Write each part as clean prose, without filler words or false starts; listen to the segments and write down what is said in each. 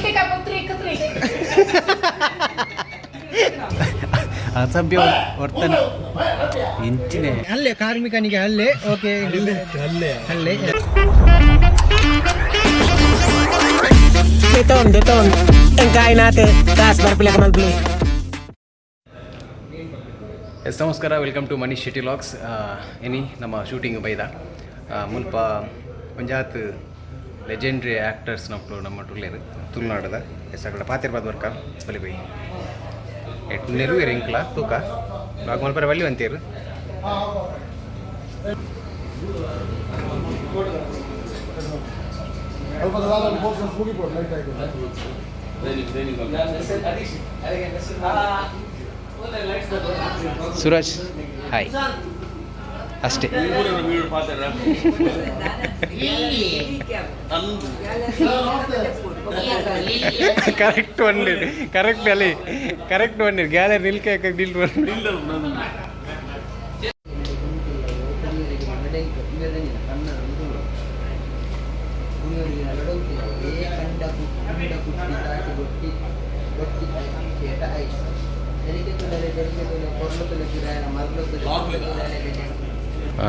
ಕೃತಿಕಾ ಪುತ್ರಿ ಕೃತಿ. ಅಸಭ್ಯ ವರ್ತನೆ ಇಂಚಿನೇ. ಅಲ್ಲೇ ಕಾರ್ಮಿಕನಿಗೆ ಅಲ್ಲೇ. ಓಕೆ, ಅಲ್ಲೇ ಅಲ್ಲೇ. Beton, beton. Ang kain natin. Taas, barpila ka magbili. S, ನಮಸ್ಕಾರ, welcome to Manish Shetty vlogs. ಇನಿ ನಮ್ಮ ಶೂಟಿಂಗ್ ಬೈದ ಮುಲ್ಪ ಒಂಜಾತ್ ಲೆಜೆಂಡ್ರಿ ಆ್ಯಕ್ಟರ್ಸ್ ನಕ್ಕಲು ನಮ್ಮ ಟುಲ್ಲೇರು ತುಳುನಾಡದ. ಎಸ್, ಅಕಡ ಪಾತಿರ್ಬಾದ್ ವರ್ಕ ಬಲಿ ಬೈ ಎಟ್ಟುಲ್ಲೇರು ಎಂಕ್ಲ ತೂಕ ಬ್ಲಾಗ್ ಮಲ್ಪರೆ ಬಲ್ಲಿ ಅಂತೀರು. ಸುರಾಜ್ ಹಾಯ್ ಅಷ್ಟೇ. ಕರೆಕ್ಟ್ ಒನ್ ಕರೆಕ್ಟ್ ಅಲ್ಲಿ ಕರೆಕ್ಟ್ ಒನ್ ಗ್ಯಾಲರಿ ನಿಲ್ಕೆ ನಿಲ್ ಒನ್.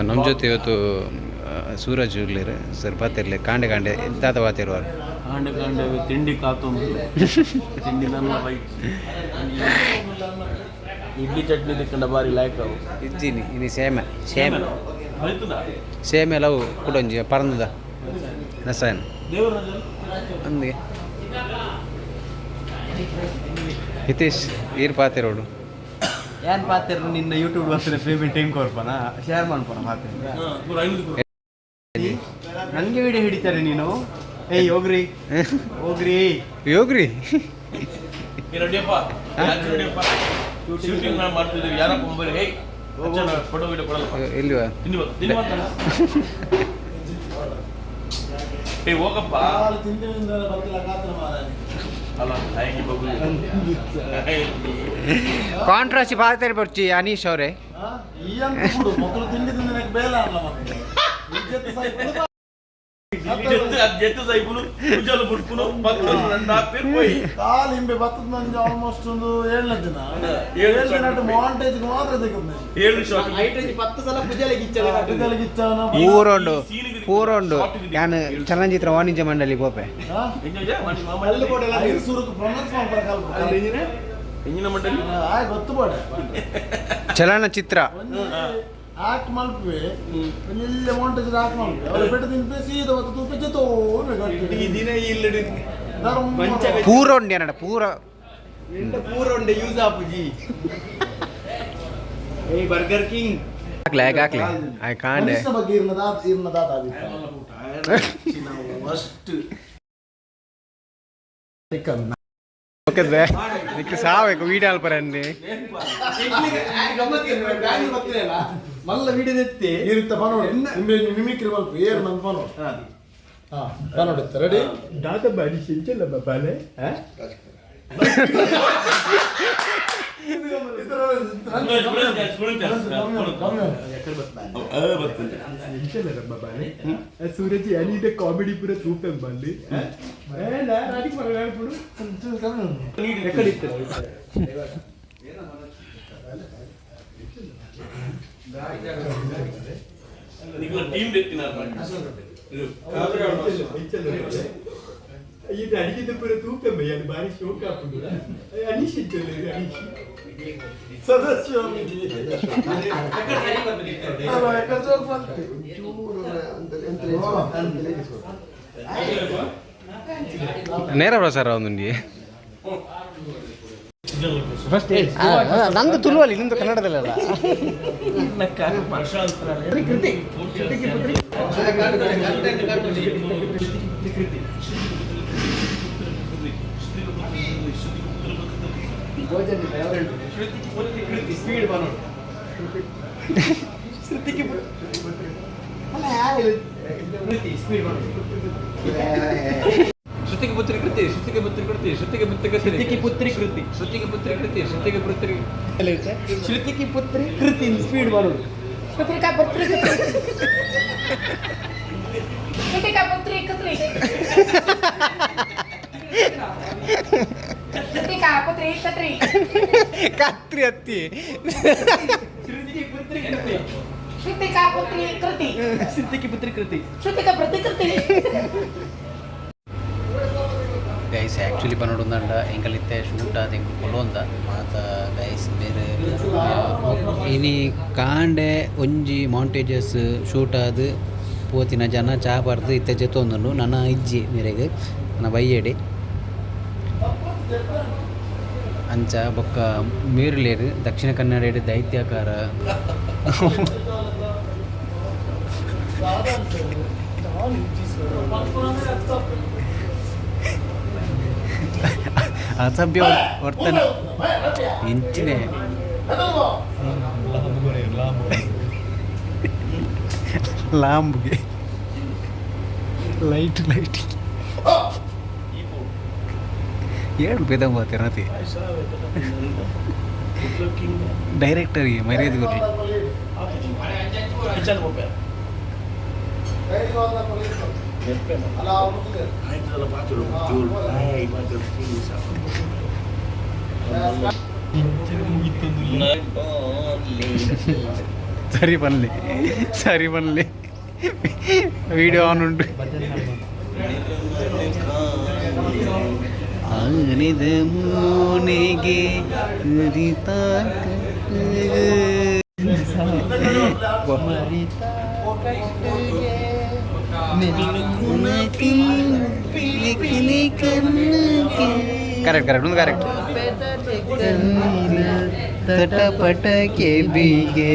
ನಮ್ಮ ಜೊತೆ ಇವತ್ತು ಸೂರಜ್ ಉಳ್ಳೇರು ಸರ್. ಬಾತಿರ್ಲಿ ಕಾಂಡೆ ಕಾಂಡೆ ಎಂತಾದ ಬಾತಿರುವಾರು? ಕಾಂಡೆ ಕಾಂಡೆ ತಿಂಡಿ ಕಾತೊಂದು ತಿಂಡಿ ನನ್ನ ಬೈಕ್ ಇಡ್ಲಿ ಚಟ್ನಿ ತಿಕ್ಕಂಡ ಬಾರಿ ಲಾಯ್ಕ್ ಅವು. ಇಜ್ಜಿನಿ ಇನಿ ಸೇಮೆ ಸೇಮೆ. ಬೈತದ. ಸೇಮೆ ಲವ್ ಕುಡೊಂಜಿ ಪರಂದದ ರಸಾಯನ. ದೇವರ. ಅಂದಿಗೆ ಹಿತೇಶ್ ಈರ್ ಪಾತಿರೋಡು. ಏನ್ ಪಾತಿರ್ ನಿನ್ನ ಯೂಟ್ಯೂಬ್ ಬರ್ತಾರೆ ಪೇಮೆಂಟ್ ಹೆಂಗ್ ಕೊಡ್ಪನ ಶೇರ್ ಮಾಡ್ಪನ ಪಾತಿರ್. ನಂಗೆ ವಿಡಿಯೋ ಹಿಡಿತಾರೆ ನೀನು. ಏಯ್, ಹೋಗ್ರಿ ಹೋಗ್ರಿ. ಯೋಗ್ರಿ. ರೆಡಿಯಪ್ಪ, ರೆಡಿಯಪ್ಪ, ಶೂಟಿಂಗ್ ಮಾಡ್ತಿದ್ದೀವಿ. ಯಾರಪ್ಪ ಮೊಬೈಲ್? ಹೇಯ್, ಫೋಟೋ ವಿಡಿಯೋ ಕೊಡಲ್ಲಪ್ಪ. ಇಲ್ವಾ? ತಿಂಡಿ ಬಂತು, ತಿಂಡಿ ಬಂತಲ್ಲ. ಏ ಹೋಗಪ್ಪ. ಅಲ್ಲ ಹಾಗೆ ಬಗ್ಗು. ಕಾಂಟ್ರಾಸಿ ಪಾತಿರ್ ಬರ್ಚಿ ಅನೀಶ್ ಅವರೇ. ಮಕ್ಕಳು ತಿಂಡಿ ತಿಂದಿನಕ್ಕೆ ಬೇಲ ಅಲ್ಲ ಮತ್ತೆ. ಇಜ್ಜತ್ತು ಸಾಯ್ಪುನು. ಜೆತ್ತು ಅದು ಜೆತ್ತು ಸೈಪುನು ಕುಜಲು ಬುಡ್ಪುನು ಪತ್ತೊಂದು ನನ್ನ ಹಾಕ್ತೀರ್ ಪೋಯಿ. ಕಾಲು ಹಿಂಬೆ ಬತ್ತದ ನಂಜೆ ಆಲ್ಮೋಸ್ಟ್ ಒಂದು ಏಳನೇ ದಿನ. ಏಳು ಏಳು ದಿನ shot. ಮಾಂಟೇಜ್ ಮಾತ್ರ ತೆಗೆದ. ಏಳು ಶಾಟ್. 10 ಸಲ ಪೂಜೆಗೆ. ಪೂರೊಂಡು ಪೂರೊಂಡು ನಾನು ಚಲನಚಿತ್ರ ವಾಣಿಜ್ಯ ಮಂಡಳಿ ಪೋಪೆ. ಸುರುಕು ಪ್ರೊನೌನ್ಸ್ ಮಾಡ್ಬಾರ ಕಾಲು. ಎಂಜಿನ ಮಂಡಳಿ. ಆಯ್ ಗೊತ್ತು ಬೋಡೆ. ಚಲನಚಿತ್ರ. ಒಂಜಿ ಆಕ್ಟ್ ಮಲ್ಪುವೆ, ಒಂಜಿ ಇಲ್ಲೇ ಮಾಂಟೇಜ್ ಆಕ್ಟ್ ಮಲ್ಪುವೆ. ಅವ್ರು ಬೆಟ್ಟ ತಿನ್ಪೆ ಸೀದಾ ಬತ್ತ ತೂಪೆ ಜೊತೆ. ಈ ದಿನ ಇಲ್ಲ. ಪೂರೊಂಡು ಏನಡ ಪೂರ. ಪೂರ ಉಂಡೆ ಯೂಸ್ ಆಪುಜಿ. ಏಯ್, ಬರ್ಗರ್ ಕಿಂಗ್. ಹಾಕ್ಲೆ ಹಾಕ್ಲೆ ಆಯ್ ಕಾಂಡೆ. ಮನುಷ್ಯನ ಬಗ್ಗೆ ಇರ್ನ ದಾತ ಇರ್ನ ದಾತ ಆಗಿತ್ತು ಅಷ್ಟು. ಓಕೆ, ನಿಕ್ ಸಾಬೇಕು ವೀಡಿಯೋ ಅಲ್ಪರಂడి. ಮಲ್ಲ ವಿಡಿಯೋ ಎತ್ತಿ. ಇರುತ್ತೆ ಪನೋಡು ನಿಂಬೆ ಮಿಮಿಕ್ರಿ ಮಲ್ಪ ಏರ್ ನಂದು ಪನೋಡು. ಹಾ, ಪನೋಡು ರೆಡಿ. ದಾದ ಬಾಡಿ ಸಿಂಚಲ್ಲ ಬಾಲೆ. ಸೂರಜ್ ಅನಿದ ಕಾಮಿಡಿ ಪೂರ ತೂಪೆ ಬಲ್ಲಿ. ಎಕ್ಕಡಿತ್ತು? ಟೀಮ್ ಎತ್ತಿನ. ಇದು ಅಡಿಗೆದ ಪೂರ ತೂಪೆ ಬಯ್ಯ, ಅದು ಬಾರಿ ಶೋಕ್ ಆಪುಂಡು. ಅನೀಶ್ ಇತ್ತಲ್ಲ, ಅನೀಶ್. ಸದಸ್ಯ. ನೇರ ಪ್ರಸಾರ ಒಂದುಂಡಿ ಫಸ್ಟ್ ನಂದು ತುಳುವಲ್ಲಿ, ನಿಂದು ಕನ್ನಡದಲ್ಲ. ಸ್ಪೀಡ್ ಬರೋದು. ಶ್ರುತಿಗೆ ಕೃತಿ ಸ್ಪೀಡ್ ಬರೋದು. ಶ್ರುತಿಗೆ ಪುತ್ರಿ ಕೃತಿ, ಶ್ರುತಿಗೆ ಪುತ್ರಿ ಕೃತಿ, ಶ್ರುತಿಗೆ ಪುತ್ರಿ ಕೃತಿ. ಶ್ರುತಿಗೆ ಪುತ್ರಿ ಕೃತಿ. ಶ್ರುತಿಗೆ ಪುತ್ರಿ ಕೃತಿ, ಶ್ರುತಿಗೆ ಪುತ್ರಿ. ಶ್ರುತಿಗೆ ಪುತ್ರಿ ಕೃತಿ ಸ್ಪೀಡ್ ಬರೋದು. ಕೃತಿಕಾ ಪುತ್ರಿ ಕೃತಿ. ಕೃತಿಕಾ ಪುತ್ರಿ ಕೃತಿ. ಶ್ರುತಿಕಾ ಪುತ್ರಿ ಕತ್ರಿ. ಕತ್ರಿ ಅತ್ತಿ. ಶ್ರುತಿಕಾ ಪುತ್ರಿ ಕೃತಿ. ಸಿದ್ದಿಕಿ ಪುತ್ರಿ ಕೃತಿ. ಶ್ರುತಿಕಾ ಪ್ರತಿಕೃತಿ. ಗೈಸ್, ಆ್ಯಕ್ಚುಲಿ ಪನೊಡುಂದಂಡ ಎಂಕಲಿತ್ತೆ ಶೂಟ್ ಆದ ಎಂಕು ಕೊಲೊಂದ ಮಾತ ಗೈಸ್ ಬೇರೆ. ಇನಿ ಕಾಂಡೆ ಒಂಜಿ ಮೌಂಟೇಜಸ್ ಶೂಟ್ ಆದ್ ಪೋತಿನ ಜನ ಚಾ ಪರ್ದು ಇತ್ತೆ ಜೆತ್ತೊಂದುಂಡು. ನನ ಇಜ್ಜಿ ಮೇರೆಗ್, ನನ್ನ ಬೈಯೆಡೆ ಅಂಚ. ಬೊಕ್ಕ ಮೀರ್ಲೇರು ದಕ್ಷಿಣ ಕನ್ನಡ ದೈತ್ಯಾಕಾರ. ಅಸಭ್ಯ ವರ್ತನೆ ಇಂಚಿನೆ ಲಾಂಬ್ಗೆ ಲೈಟ್ ಲೈಟ್ ಏಳು ಬೇದ ಮಾತಿರತಿ. ಡೈರೆಕ್ಟರ್ಗೆ ಮರ್ಯಾದೆ ಕೊಡ್ಲಿ. ಸರಿ ಬನ್ಲಿ, ಸರಿ ಬನ್ಲಿ. ವಿಡಿಯೋ ಆನ್ ಉಂಟು. ಆನಿದ ಮೋನೆಗೆ. ಕರೆಕ್ಟ್ ಕರೆಕ್ಟ್, ಒಂದು ಕರೆಕ್ಟ್. ತಟಪಟಕ್ಕೆ ಬಿಗೆ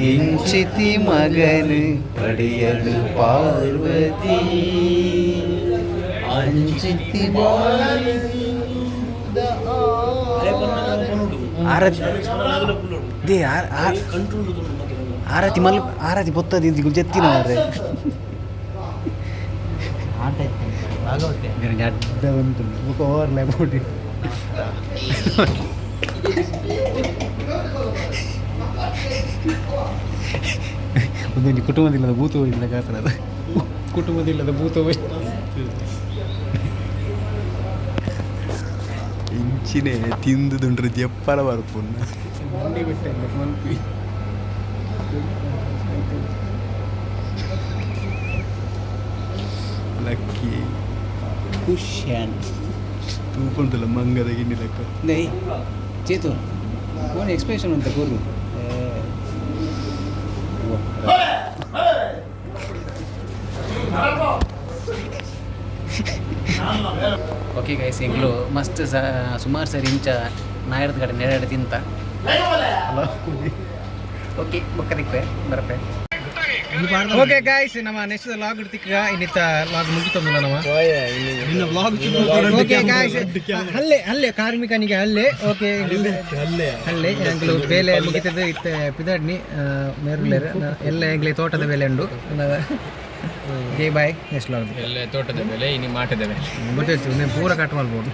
ಇಂಚಿತಿ ಮಗನು ಪಡೆಯಲು ಪಾರ್ವತಿ ಅಂಚಿತಿ. ಆರತಿ they ಆರತಿ ಮಲ್ ಆರತಿ ಬೊತ್ತದಿ ಜೆತ್ತಿನ ಮಾರ್ರೆ. ಅಡ್ಡ ಬಂತು ಬೊಕ ಓವರ್ ಲ್ಯಾಪ್. ಒಂದೊಂದು ಕುಟುಂಬದಿಲ್ಲದ ಭೂತ ಹೋಗಿಲ್ಲ ಕಾತನದ ಕುಟುಂಬದಿಲ್ಲದ ಭೂತ ಹೋಗಿ. ಇಂಚಿನೆ ತಿಂದುದುಂಡ್ರೆ ಜೆಪ್ಪರ ಬರ್ಪುನ್ನ. ಮಂಡಿ ಬಿಟ್ಟೆ ಮಲ್ಪಿ. ಲಕ್ಕಿ. ಖುಷಿಯಾನ್. ತೂಪುಂಟಲ್ಲ ಮಂಗದ ಗಿಣ್ಣಿ ಲೆಕ್ಕ. ದೈ ಚೇತು ಓನ್ ಎಕ್ಸ್ಪ್ರೆಷನ್ ಅಂತ ಗುರು. ಓಕೆ ಗೈಸ್, ಎಂಗ್ಲು ಮಸ್ತ್ ಸುಮಾರು ಸರಿ ಇಂಚ ನಾಯರ್ದ ಕಡೆ ನೆರಡು ತಿಂತ. ಓಕೆ, ಬೊಕ್ಕ ಬರಪೆ. ಓಕೆ ಗಾಯ್ಸ್, ನಮ್ಮ ನೆಕ್ಸ್ಟ್ ಲಾಗ್ ತಿಕ್ಕ ಇನ್ನಿತ್ತ ಲಾಗ್ ಮುಗಿತೊಂದಿಲ್ಲ ನಮ್ಮ. ಓಕೆ ಗಾಯ್ಸ್, ಹಲ್ಲೆ ಹಲ್ಲೆ ಕಾರ್ಮಿಕನಿಗೆ ಹಲ್ಲೆ. ಓಕೆ, ಹಲ್ಲೆ ಎಂಗ್ಲು ಬೇಲೆ ಮುಗಿತದೆ. ಇತ್ತ ಪಿದಾಡ್ನಿ ಮೇರುಲೇರು ಎಲ್ಲ ಎಂಗ್ಲಿ ತೋಟದ ಬೇಲೆ ಉಂಡು. ಓಕೆ, ಬಾಯ್, ನೆಕ್ಸ್ಟ್ ಲಾಗ್. ಎಲ್ಲ ತೋಟದ ಬೆಲೆ, ಇನಿ ಮಾಟದ ಬೆಲೆ. ಗೊತ್ತಾಯ್ತು, ಪೂರ ಕಟ್ ಮಾಡ್ಬೋದು.